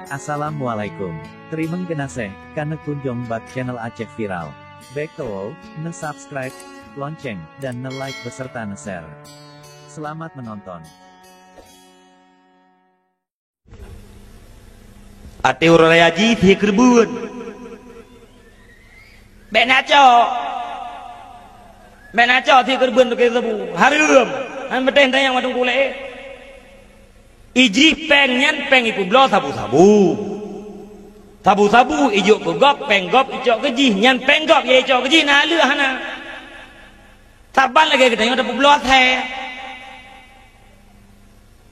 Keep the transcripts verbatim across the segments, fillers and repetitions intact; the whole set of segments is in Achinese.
Assalamualaikum. Teurimong geunaséh ka neukunjong bak channel Aceh Viral. Bék tuwoe, neu-subscribe, lonceng, dan neu-like beserta neu-share. Selamat menonton. Até uroe raya jih sie keureubeuen. Bék na cok. Bék na cok sie keureubeuen teuke sabu. Hareuem. Han meuteh tanyong watong kulé. Ijih péng nyan péng ipeubloe sabu-sabu. Sabu-sabu ijok keu gob, péng gob icok keu jih, nyan péng gob ya icok keu jih na lheueh hana. Saban lagée geutanyoe tapeubloe asée.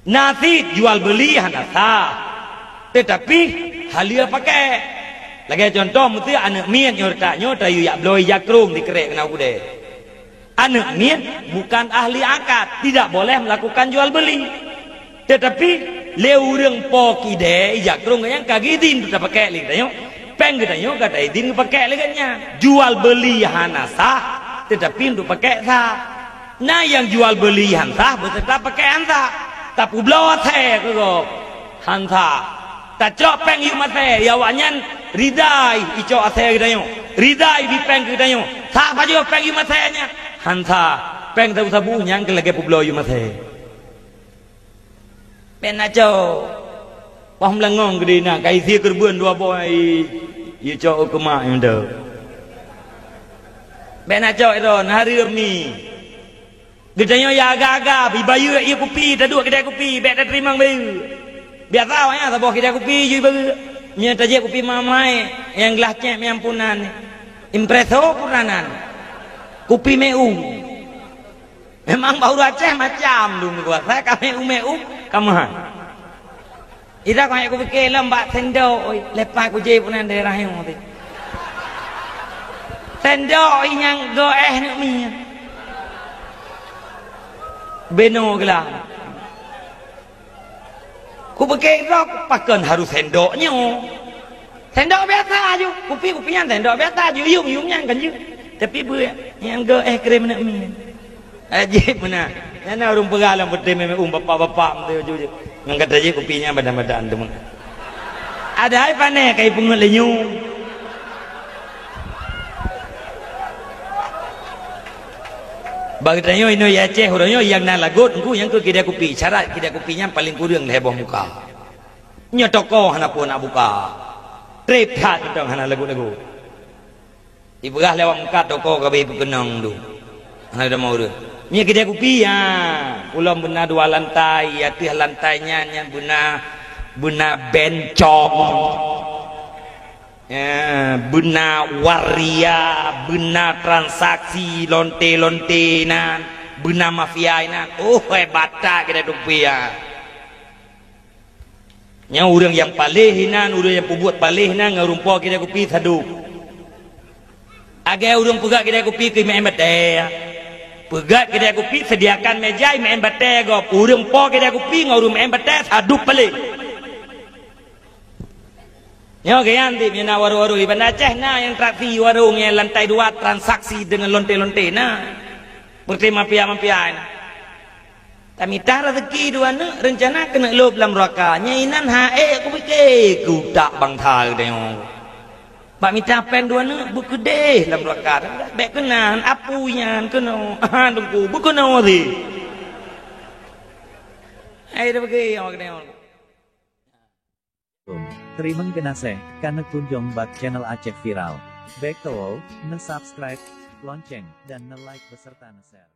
Na cit jual beuli hana sah, teutapi haleue pakék. Lagée cuntoh, meuseu aneuëk miet nyoe reutak nyoe tayue jak bloe ija krong dikeurek keunoe keudée. Aneuëk miet bukan ahli akad, tidak boleh melakukan jual beuli. Teutapi lé ureuëng po kidée ija krong nyan ka geuidin tapakék lé geutanyoe. Péng geutanyoe ka taidin geupakék lé geuhnyan. Jual beuli hana sah, teutapi untuk pakék sah. Na nyang jual beuli han sah, beuseuta pakék han sah. Tapeubloe asée keu gob, han sah. Tacok péng yum asée, ya awaknyan ridai icok asée geutanyoe, ridai bi péng geutanyoe. Sah pajoh péng yum asée nyan? Han sah. Péng sabu-sabu nyang keu lagée peubloe yum asée. Bék na cok. Wah meulangong geude na, ka isie keureubeuen dua boh i, icok u keumak nyan tu. Bék na cok droe, hareuem mi. Geutanyoe ya agak-agak, ibayeue ié kupi, taduek kidée kupi, bék tateurimong bayeue. Biasa awaknyan saboh kidée kupi jih ibayeue. Nyan tajép kupi mahai, nyang glah cék meuampunan. Impreso puranan. Kupi meu. Memang bak ureuëng Aceh macam dum gua. Saya ka meu-meu ka meuhan. Ida kau kupike lom bak sendok, oi, lepas kuje pun daerah yang mati. Sendok nyang goeh nak mi. Beno gelah. Kupike rok pakon harus sendok nyoe. Sendok biasa aju, kupi-kupi nyan sendok biasa aju, yum-yum nyan kan jeuet. Tapi buet nyang goeh krem nak mi. Ajib meunan. Nyang na ureuëng peugah lam peuté meu-meu bapak-bapak meuté aju. Ngon kata jih kupi nyan badan-badan tu meunan. Ada ai pané kai pungut lenyum. Bagi tanyoe inoe ya Aceh uroe nyoe nyang na lagot engku nyang keu kidée kupi. Syarat kidée kupi nyan paling kureueng lhée boh muka. Nyoe toko hana peue nak buka. Treb that mantong hana lagut-lagut. Ipeugah lewat muka toko ka beh peukeunong tu. Hana tamong ureuëng. Nyoe kidée kupi ya. Ulôn beuna dua lantai, ateueh lantai nyan nyang beuna beuna bencong. Ya, beuna waria, beuna transaksi lonte-lonte nan, beuna mafia nan. Oh, hebat that kidée kupi ya. Nyan ureuëng nyang paléh inan, ureuëng nyang peubuet paléh inan ngon ureuëng po kidée kupi sadub. Agée ureuëng peugét kidée kupi keu meu'en batée. Peugét kidée kupi sediakan meja meu'en batée gob. Ureuëng po kidée kupi ngon ureuëng meu'en batée sadub paléh. Nyoe geuyan di mina warong-warong di Banda Aceh na nyang traksi warong nyang lantai dua transaksi deungon lonte-lonte na. Peureute mafia-mafia na. Tamita raseuki dua neuk reuncana keuneuk lôb lam nuraka. Nyan inan ha'ék kupike keu utak bansa geutanyoe. Bak mita péng dua neuk beukeudeh lam nuraka. Bék keunan apui nyan keunoe. Aha, teungku, beukeunoe sih. Hai, dah bagi awak keunoe. Teurimong geunaséh ka neukunjong bak channel Aceh Viral. Bék tuwoe, neu-subscribe, lonceng, dan neu-like beserta neu-share.